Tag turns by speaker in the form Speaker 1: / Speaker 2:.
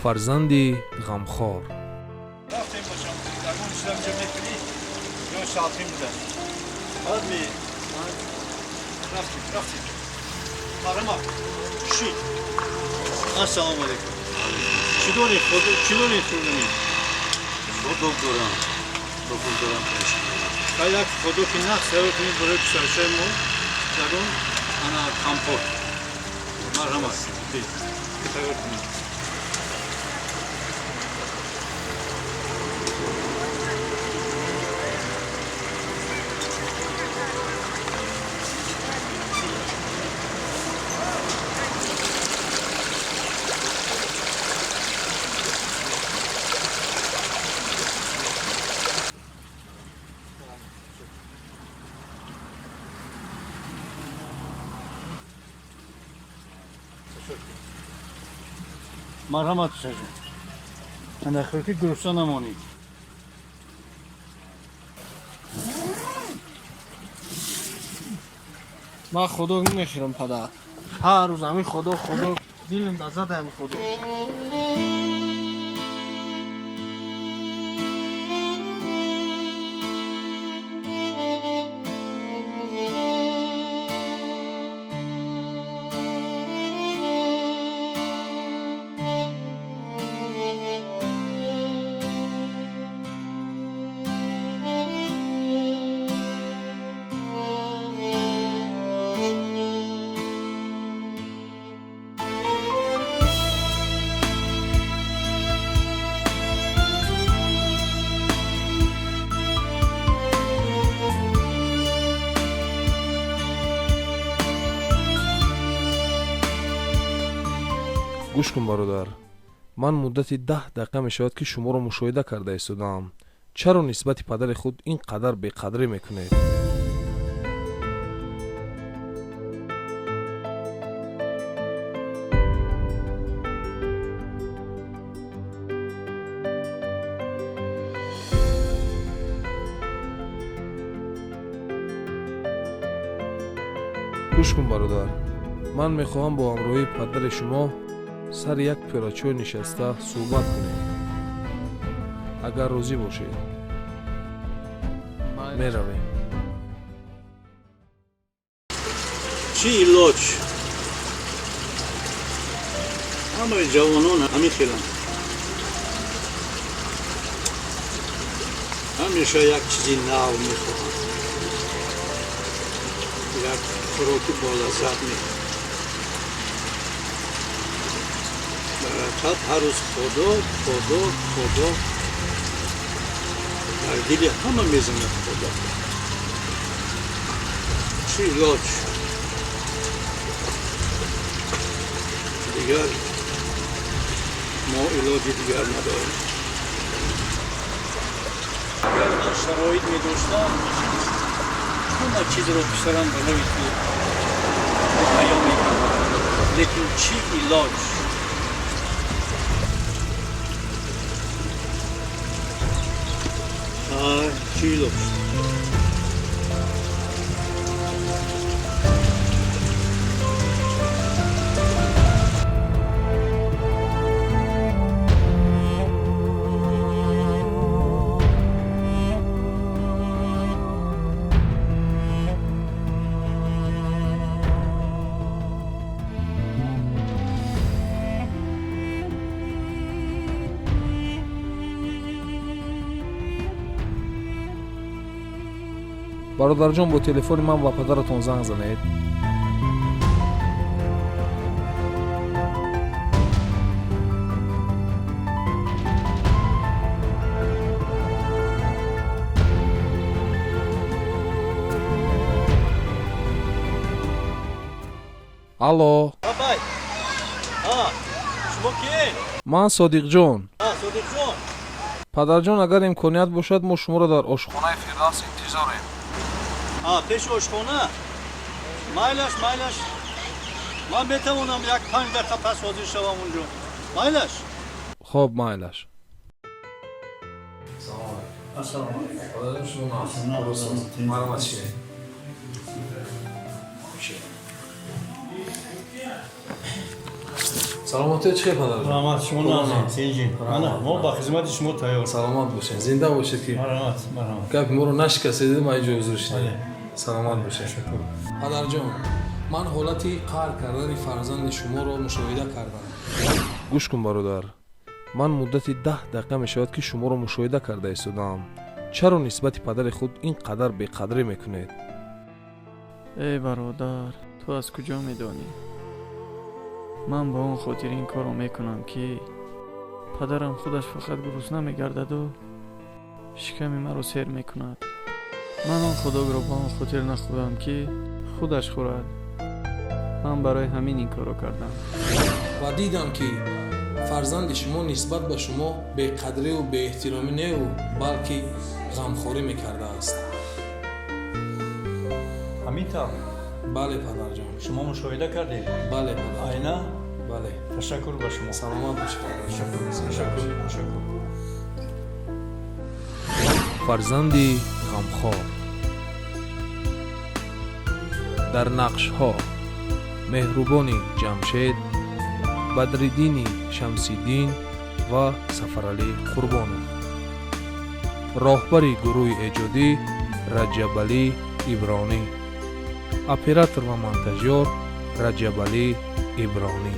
Speaker 1: Фарзанди ғамхор.
Speaker 2: Рафтем бошам, ягон чизам ҷо мекунӣ, ё шалфӣ мудам. Баъд ми рафтем, рафтем. Марҳамат, ши. Ассалому алайкум. Чӣ дорӣ, чӣ дорӣ хӯрданӣ?
Speaker 3: Худок дорам. Худок дорам, пеши дорам.
Speaker 2: Ха, як худоки нақс тайёр кунед барои писарчаи мо, ягон ана компот. Марҳамат, тайёр кунед. Марҳамат, писарҷон. Ана хӯрки, гурусна намонед.
Speaker 4: Ман худок намехӯрам, падар. Ҳар рӯз ҳамин худок, худок, дилам зад ҳамин худок.
Speaker 1: Гӯш кун, бародар, ман муддати 10 дақиқа мешавад, ки шуморо мушоҳида карда истодаам. Чаро нисбати падари худ ин қадар беқадрӣ мекунед? Гӯш кун, бародар, ман мехоҳам бо ҳамроҳии падари шумо сари як пиёлачой нишаста суҳбат кунем. Агар розӣ бошед, меравем.
Speaker 2: Чӣ илоҷ? Ҳамаи ҷавонон ҳамин хеланд. Ҳамеша як чизи нав мехоҳанд, як хӯроки болаззат мехоҳанд. Дар ҳақиқат, ҳар рӯз худок, худок, худок, дар дили ҳама мезанад худок. Чӣ илоҷ? Дигар мо илоҷи дигар надорем. Агар ман шароит медоштам, ҳама чизро, писарам, барои ту муҳайё мекардам, лекин чӣ илоҷ? Чӣ илоҷ?
Speaker 1: Бародарҷон, бо телефони ман ба падаратон занг занед. Алло.
Speaker 2: Бабай, шумо киед?
Speaker 1: Ман Содиқҷон.
Speaker 2: Содиқҷон.
Speaker 1: Падарҷон, агар имконият бошад, мо шуморо дар ошхонаи Фирдавс интизорем.
Speaker 2: Пеши ошхона? Майлаш, майлаш, ман метавонам як 5 дақиқа пас ҳозир шавам унҷо. Майлаш.
Speaker 1: Хоб, майлаш.
Speaker 2: Ассалому алайкум.
Speaker 1: Марҳамат, шинед. Саломатӣ чӣ хел, падарҷон?
Speaker 2: Раҳмат, шумо нағзед, синҷи. Ана, мо ба хизмати шумо тайёр.
Speaker 1: Саломат бошед, зинда бошед, ки
Speaker 2: Марҳамат, марҳамат.
Speaker 1: гапи моро нашикастед, ма инҷо ҳузур шудем.
Speaker 2: Бале.
Speaker 1: Саломат бошед, падарҷон. Ман ҳолати қаҳр кардани фарзанди шуморо мушоҳида кардам. Гӯш кун, бародар, ман муддати 10 дақиқа мешавад, ки шуморо мушоҳида карда истодаам. Чаро нисбати падари худ ин қадар беқадрӣ мекунед?
Speaker 5: Эй бародар, ту аз куҷо медонӣ? Ман ба он хотир ин корро мекунам, ки падарам худаш фақат гурусна мегардаду шиками маро сер мекунад. Ман он хот-догро ба он хотир нахӯрдам, ки худаш хӯрад. Ман барои ҳамин ин корро кардам.
Speaker 1: Ва дидам, ки фарзанди шумо нисбат ба шумо беқадриву беэҳтиромӣ неу, балки ғамхорӣ мекардааст.
Speaker 2: Ҳамин тавр?
Speaker 1: Бале, падарҷон.
Speaker 2: Шумо мушоҳида кардед?
Speaker 1: Бале, падар.
Speaker 2: Айна?
Speaker 1: Бале.
Speaker 2: Ташаккур ба шумо.
Speaker 1: Саломат бошед.
Speaker 2: Ташаккур, ташаккур, ташаккур.
Speaker 1: Фарзанди ғамхор. Дар нақшҳо: Меҳрубони Ҷамшед, Бадриддини Шамсиддин ва Сафаралӣ Қурбонов. Роҳбари гурӯҳи эҷодӣ Раҷабалӣ Ибронӣ, оператор ва монтажёр Раҷабалӣ Ибронӣ.